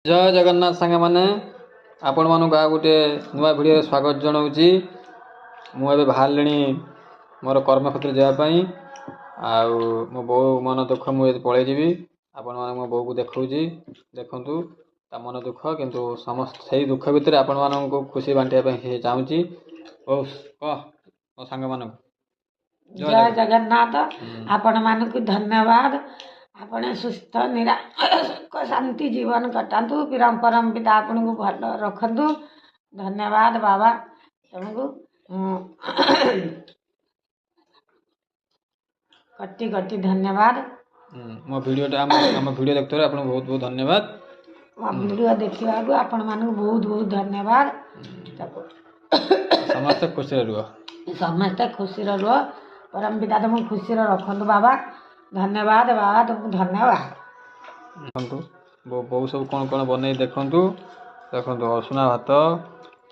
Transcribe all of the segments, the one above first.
ଜୟ ଜଗନ୍ନାଥ ସାଙ୍ଗମାନେ, ଆପଣମାନଙ୍କୁ ଆଉ ଗୋଟିଏ ନୂଆ ଭିଡ଼ିଓରେ ସ୍ୱାଗତ ଜଣାଉଛି। ମୁଁ ଏବେ ବାହାରିଲିଣି ମୋର କର୍ମକ୍ଷେତ୍ର ଯିବା ପାଇଁ। ଆଉ ମୋ ବୋଉ ମନ ଦୁଃଖ, ମୁଁ ଯଦି ପଳେଇଯିବି। ଆପଣମାନଙ୍କୁ ମୋ ବୋଉକୁ ଦେଖାଉଛି, ଦେଖନ୍ତୁ। ତା ମନ ଦୁଃଖ, କିନ୍ତୁ ସମସ୍ତ ସେଇ ଦୁଃଖ ଭିତରେ ଆପଣମାନଙ୍କୁ ଖୁସି ବାଣ୍ଟିବା ପାଇଁ ସେ ଚାହୁଁଛି। ହଉ, କହ ମୋ ସାଙ୍ଗମାନଙ୍କୁ। ଜୟ ଜଗନ୍ନାଥ। ଆପଣମାନଙ୍କୁ ଧନ୍ୟବାଦ। ଆପଣ ସୁସ୍ଥ ନିରା ସୁଖ ଶାନ୍ତି ଜୀବନ କଟାନ୍ତୁ। ପରମ ପିତା ଆପଣଙ୍କୁ ଭଲ ରଖନ୍ତୁ। ଧନ୍ୟବାଦ ବାବା ତମକୁ କୋଟି କୋଟି ଧନ୍ୟବାଦ। ମୋ ଭିଡ଼ିଓଟା, ଆମ ଭିଡ଼ିଓ ଦେଖୁଥିବାରୁ ଆପଣଙ୍କୁ ବହୁତ ବହୁତ ଧନ୍ୟବାଦ। ମୋ ଭିଡ଼ିଓ ଦେଖିବାକୁ ଆପଣମାନଙ୍କୁ ବହୁତ ବହୁତ ଧନ୍ୟବାଦ। ସମସ୍ତେ ଖୁସିରେ ରୁହ। ସମସ୍ତେ ଖୁସିରେ ରୁହ। ପରମ ପିତା ତମକୁ ଖୁସିରେ ରଖନ୍ତୁ ବାବା। ଧନ୍ୟବାଦ ବାବା, ତମକୁ ଧନ୍ୟବାଦ। ଦେଖନ୍ତୁ, ବୋଉ ସବୁ କ'ଣ କ'ଣ ବନେଇ ଦେଖନ୍ତୁ। ଦେଖନ୍ତୁ, ଅସୁନା ଭାତ,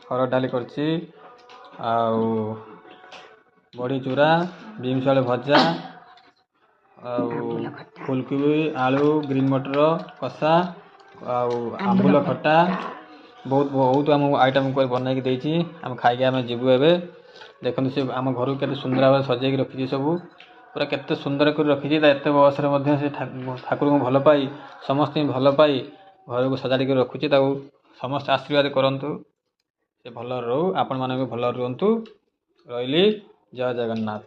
ହରଡ଼ ଡାଲି କରିଛି, ଆଉ ବଡ଼ି ଚୁରା, ବିମ୍ସ ଆଳୁ ଭଜା, ଆଉ ଫୁଲକୋବି ଆଳୁ ଗ୍ରୀନ୍ ମଟର କଷା, ଆଉ ଆମ୍ବୁଲ ଖଟା। ବହୁତ ବହୁତ ଆମକୁ ଆଇଟମ୍ କରି ବନେଇକି ଦେଇଛି। ଆମେ ଖାଇକି ଆମେ ଯିବୁ ଏବେ। ଦେଖନ୍ତୁ, ସେ ଆମ ଘରକୁ କେତେ ସୁନ୍ଦର ଭାବରେ ସଜେଇକି ରଖିଛି ସବୁ, ପୁରା କେତେ ସୁନ୍ଦର କରି ରଖିଛି। ତା ଏତେ ବୟସରେ ମଧ୍ୟ ସେ ଠାକୁରଙ୍କୁ ଭଲ ପାଇ, ସମସ୍ତଙ୍କୁ ଭଲ ପାଇ ଘରକୁ ସଜାଡ଼ିକି ରଖୁଛି। ତାକୁ ସମସ୍ତେ ଆଶୀର୍ବାଦ କରନ୍ତୁ, ସେ ଭଲରେ ରହୁ, ଆପଣମାନେ ବି ଭଲରେ ରୁହନ୍ତୁ। ରହିଲି, ଜୟ ଜଗନ୍ନାଥ।